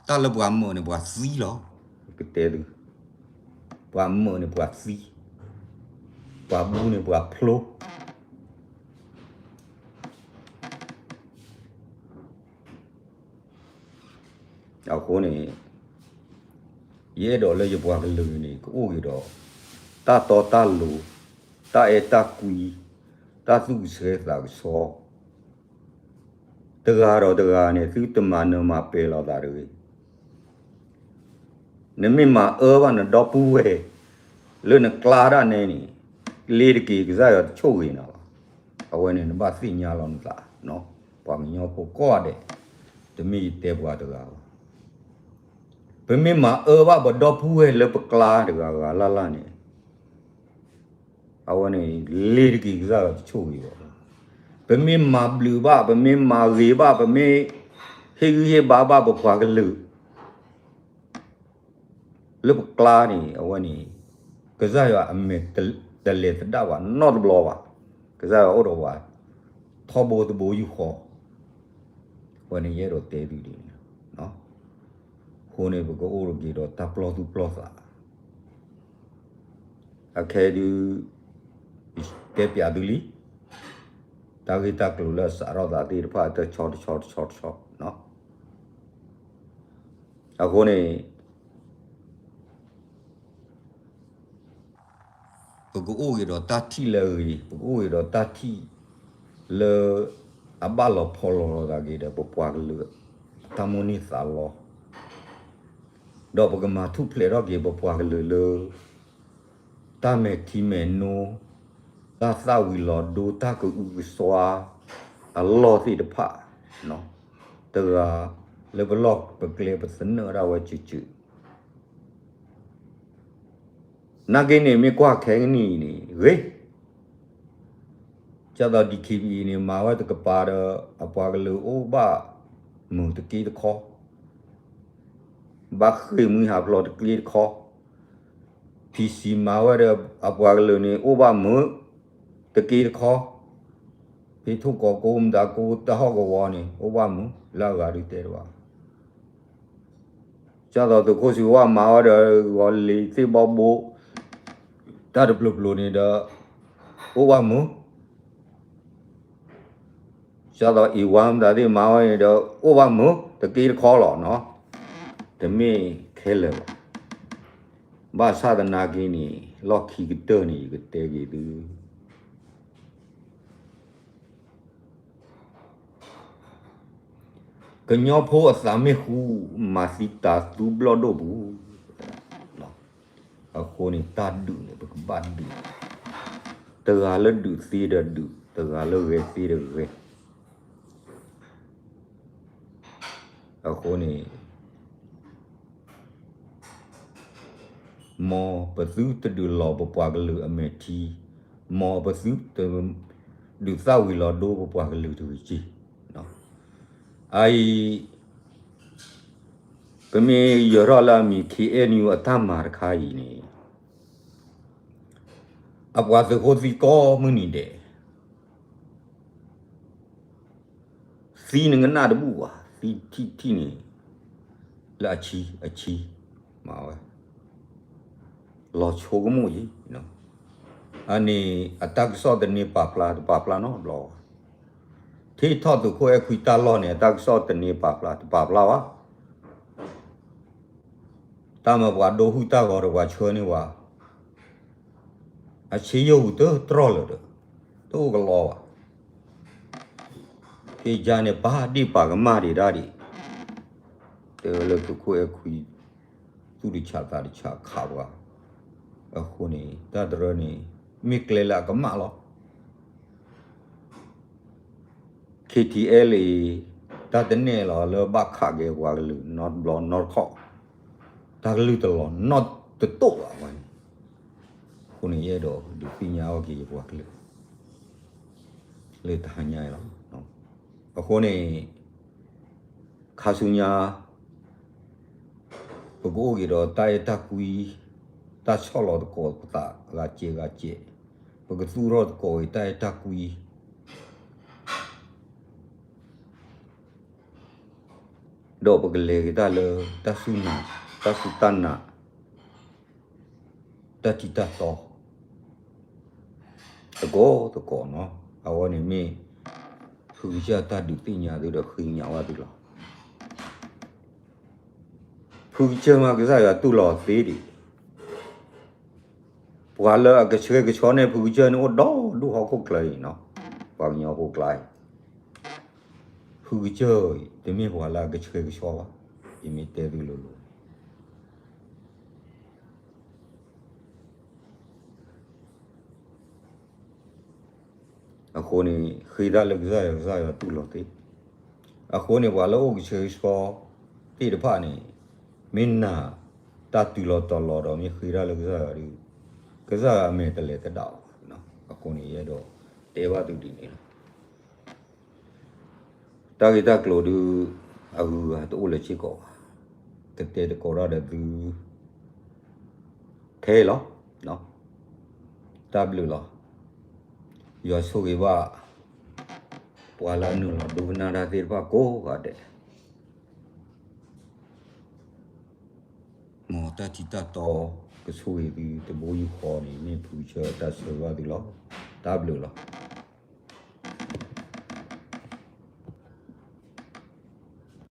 တၢ်လၢပှၤမၢာ်န့ၣ် ပှၤသံလီၤ. ကတဲသု, ပှၤမၢာ်န့ၣ်ပှၤသံ, ပှၤဘူန့ၣ်ပှၤဖျိ. အဃိန့ၣ် ယအဲၣ်ဒိးလၢယပှၤကလုာ်န့ၣ် ကအိၣ်က့ၤဒီး တၢ်တီတၢ်လိၤ, တၢ်အဲၣ်တၢ်ကွံ, တၢ်သူၣ်ကဆှီသးကဆှီ တဂၤဒီးတဂၤန့ၣ် သုတမၤနၢၤမၤပဲာ်လိာ်သးတဂ့ၤ. နမ့ၢ်မၤအၢဘၣ်နဒီပုၢ်ဝဲၢ် လၢနကျါဒၣ်နဲန့ၣ် လ့ၤတက့ၤ ကစၢ်ယွၤတဆိၣ်ဂ့ၤနၤဘၣ်. အဝဲန့ၣ်နဘၣ်သ့ၣ်ညါလီၤနသး, ပှၤကညီဖိကိးဂၤဒဲး, တမ့ၢ်ယတဲပှၤတဂၤဘၣ်. ပမ့ၢ်မၤအၢဘၣ်ပဒီပုၢ်ဝဲၢ်လၢပကျါတဂၤဂၤလၢ်လၢ်န့ၣ် အဝဲန့ၣ် လ့ၤတက့ၤ ကစၢ်ယွၤတဆိၣ်ဂ့ၤဘၣ်. ပမ့ၢ်မၤဘျုးဘၣ်, ပမ့ၢ်မၤဂ့ၤဘၣ်, ပမ့ၢ်ဟ့ၣ်ဂံၢ်ဟ့ၣ်ဘါဘၣ်ပပှၤကလုာ် လၢပကျါန့ၣ် အဝဲန့ၣ် ကစၢ်ယွၤအမဲာ်တလဲၤသဒၣ်ဘၣ်နီတဘျီဘၣ်. ကစၢ်ယွၤအိၣ်ဒီးပှၤ ထီဘိတဘိယူၢ်ဃီ, အဝဲန့ၣ်ယအဲၣ်ဒိးတဲသုဒ်န့ၣ်လီၤ. အဃိန့ၣ် ပကအိၣ်က့ၤဒီးတၢ်ပျီၢ်သူၣ်ပျီၢ်သး အခဲဒုး တဲပၠးသုလံ, တၢ်ဂ့ၢ်တၢ်ကျိၤလၢအစးထီၣ်သးသ့ၣ်တဖၣ် တဆီတဆီတဆီတဆီ, အဃိန့ၣ် ပကအိၣ်က့ၤဒီးတၢ်ထံၣ်လၢအဂ့ၤ, ပကအိၣ်က့ၤဒီးတၢ်ထံၣ်လၢ အဘၣ်လီၤဖီလီၤလိာ်သးက့ၤဒီး ပပှၤကလုာ် တၢ်မိၣ်န့ၢ်သးလီ ဒီးပကမၤထူၣ်ဖျဲးထီၣ်က့ၤပပှၤကလုာ်လၢ တၢ်မဲာ်ထံမဲာ်နိ, တၢ်သၣ်ဝံၤလီၤဒိ, တၢ်ကအုကစွါ အလီၢ်သ့ၣ်တဖၣ်, တဂၤလၢပလီၢ်ပကျဲပသနၢၣ်ဒၣ်ဝဲစုာ်စုာ် နာ်က့န့ၣ် မ့ၢ်ကွၢ်ခဲကနံၣ်အံၤန့ၣ် ဂ့ၤ, ဒ်သိး DKBA န့ၣ် မၤဝဲတကပၤဒီး အပှၤကလုာ်အိၣ်ဘၣ်မုာ်တက့တခီ, ဘၣ်ဃ့ၢ်မှံဟးဖျိးတက့တခီ, PC မၤဝဲဒီး အပှၤကလုာ်န့ၣ် အိၣ်ဘၣ်မုာ်တက့တခီ, ဖဲထိၣ်ကီးကိးမတၤကိးတၢ်ဟီၣ်ကဝီၤန့ၣ် အိၣ်ဘၣ်မုာ်လၢအဂၤဒုးတဲတဘၣ် ဒ်သိးသုးခိၣ်စံးဝါမၤဝဲဒီး ဂီၤလံၤသ့ၣ်ဘီဘိ တၢ်တပျိၤပျိၤန့ၣ်ဒီး အိၣ်ဘၣ်မုာ်, ဒ်သိးအ့ဝါမတၤသ့ၣ်မၤဝဲန့ၣ်ဒီး အိၣ်ဘၣ်မုာ်တက့တခီလီၤနီၤ, တမ့ၢ်ခဲလၢာ်ဘၣ်. ဘၣ်ဆၣ်သနာ်က့န့ၣ် လီၢ်ခံကတၢၢ်န့ၣ် ယကတဲက့ၤသု ကညီဖိအသးမ့ၢ်ဃူ မၤသံတၤသူဘျီၣ်ဒိၣ်ပူၤ, အဃိန့ၣ် တၢ်ဒုးန့ၣ် ပကဘၣ်ဒုး, တဂၤလၢဒုးသ့ဒီးဒုး, တဂၤလၢဂဲၤသ့ဒီးဂဲၤ, အဃိန့ၣ် မ်ပသုတဒုးလီၤပပှၤကလုာ်အမဲာ်ထံ, မ်ပသုတဒုးသၣ်ဝံၤလီၤဒိပပှၤကလုာ်တဂ့ၤက့ၤ. အအံၤ ပမ့ၢ်ယၢၤထီၣ်လၢအမံၤ KNU အတၢ်မၤတခါအံၤန့ၣ် အပှၤသုးဖိသံကိးမုၢ်နံၤဒဲး သံန့ၣ်ကနၣ်တဘူၣ်ဘၣ်, သံထံၣ်ထံၣ်န့ၣ် လၢအဆံအဆံ မၤဝဲ လီၤဆိကမိၣ်အံၤ, အန့ၣ်အတၢ်ကစီၣ်တန့ၢ်ပာ်ဖျါ တပာ်ဖျါနီတဘျီဘၣ်. ထံၣ်ထီၣ်သုးခိၣ်အဲၣ်ခွံတၢ်လီၢ်န့ၣ် အတၢ်ကစီၣ်တန့ၢ်ပာ်ဖျါ တပာ်ဖျါဘၣ်. တၢ်မၤပှၤဒိဟုၣ်တၢ်ဂီၤဒီးပှၤဆှၢန့ၢ်ဝဲ အဆ့ယိၣ်ပူၤတတြီၢ်လၢၤဒီး တအိၣ်ကလီဘၣ်. ဖဲယါန့ၣ် ပာ်ဒ့ၣ်ပာ်ကမၣ်ဒံးဒၣ်ဒံး, တဲဝဲလၢသုးခိၣ်အဲၣ်ခွံ သူၣ်တဆးသးတဆးခးပှၤ, အဃိန့ၣ် တၢ်တရၢန့ၣ် မ့ၢ်ကျဲလၢအကမၣ်လီၤ. KTLA တၢ်တနဲၣ်လီၤလၢဘၣ်ခးက့ၤပှၤကလုာ်နီတဘျီနီတခီၣ်, တၢ်ကလုၢ်တလီၤနီတတိၢ်ဘၣ်ဝဲန့ၣ်, အဃိန့ၣ် ယအဲၣ်ဒိးဒုးသ့ၣ်ညါအီၤက့ၤယပှၤကလုာ် လၢတဟါညါအံၤလီၤ. အဃိန့ၣ် ခါဆူညါ ပကအိၣ်က့ၤဒီးတၢ်အဲၣ်တၢ်ကွံ, တၢ်ဆီၣ်လီၤသကိးပသးဂၤစဲးဂၤစဲး, ပကသူၣ်ထီၣ်သကိးက့ၤတၢ်အဲၣ်တၢ်ကွံ ဒီးပကလဲၤက့ၤတၢ်လၢ တၢ်စူၢ်နာ်, တၢ်စူၢ်တၢ်နာ်, တၢ်ထံၣ်တၢ်တီ သကိးသကိးနီၤ. အဝဲန့ၣ်မ့ၢ် ဖုကစၢၢ်တၢ်ဒုးသ့ၣ်ညါသုဒီးဃ့ကညးဝဲသုလီၤ. ဖုကစၢၢ်မ့ၢ်ကစၢ်ယွၤတူၢ်လိာ်သ့ဒံး, ပှၤလၢအကဆှဲကဆှီန့ၣ် ဖုကစၢၢ်န့ၣ်အိၣ်ဒီဒူၣ်ဟီၣ်ခိၣ်ချၢအံၤနီၤ, ပှၤကညီဖိကျါအံၤ ဖုကစၢၢ်အံၤ တမ့ၢ်ပှၤလၢအကဆှဲကဆှီဘၣ်, ယမ့ၢ်တဲသုလိၤလိၤ အဃိန့ၣ် ဃ့တၢ်လၢကစၢ်ယွၤ ကစၢ်ယွၤတူၢ်လိာ်သ့. အဃိန့ၣ် ပှၤလၢအိၣ်ကဆှဲကဆှီသ့ၣ်တဖၣ်န့ၣ် မ့ၢ်နာ်တၢ်တုၤလီၤတီၤလီၤဒီး မ့ၢ်ဃ့တၢ်လၢကစၢ်ယွၤဒီး ကစၢ်ယွၤအမဲာ်တလဲၤသဒၣ်အီၤ. အဃိန့ၣ် ယအဲၣ်ဒိးတဲဘၣ်သုဒ်န့ၣ်လီၤ. တၢ်ဂ့ၢ်တၢ်ကျိၤဒုး အဂုၤအဂၤတအိၣ်လၢၤစ့ၢ်ကီးဘၣ်. ကတဲသကိးတၢ်ဒီးသု ခဲအံၤလီၤ. တၢ်ဘျုးလီၤ. ယွၤဆိၣ်ဂ့ၤဘၣ် ပှၤလၢအနုာ်လီၤဒိကနၣ်တၢ်သ့ၣ်တဖၣ်ကိးဂၤဒဲး မ်တၢ်ထံၣ်တၢ်တီကဆိၣ်ဂ့ၤသုတဘိယူၢ်ဃီန့ၣ် မ့ၢ်ဖုကစၢၢ်တၢ်ဆၢဂ့ၤဘၣ်သုလီၤ. တၢ်ဘျုးလီၤ.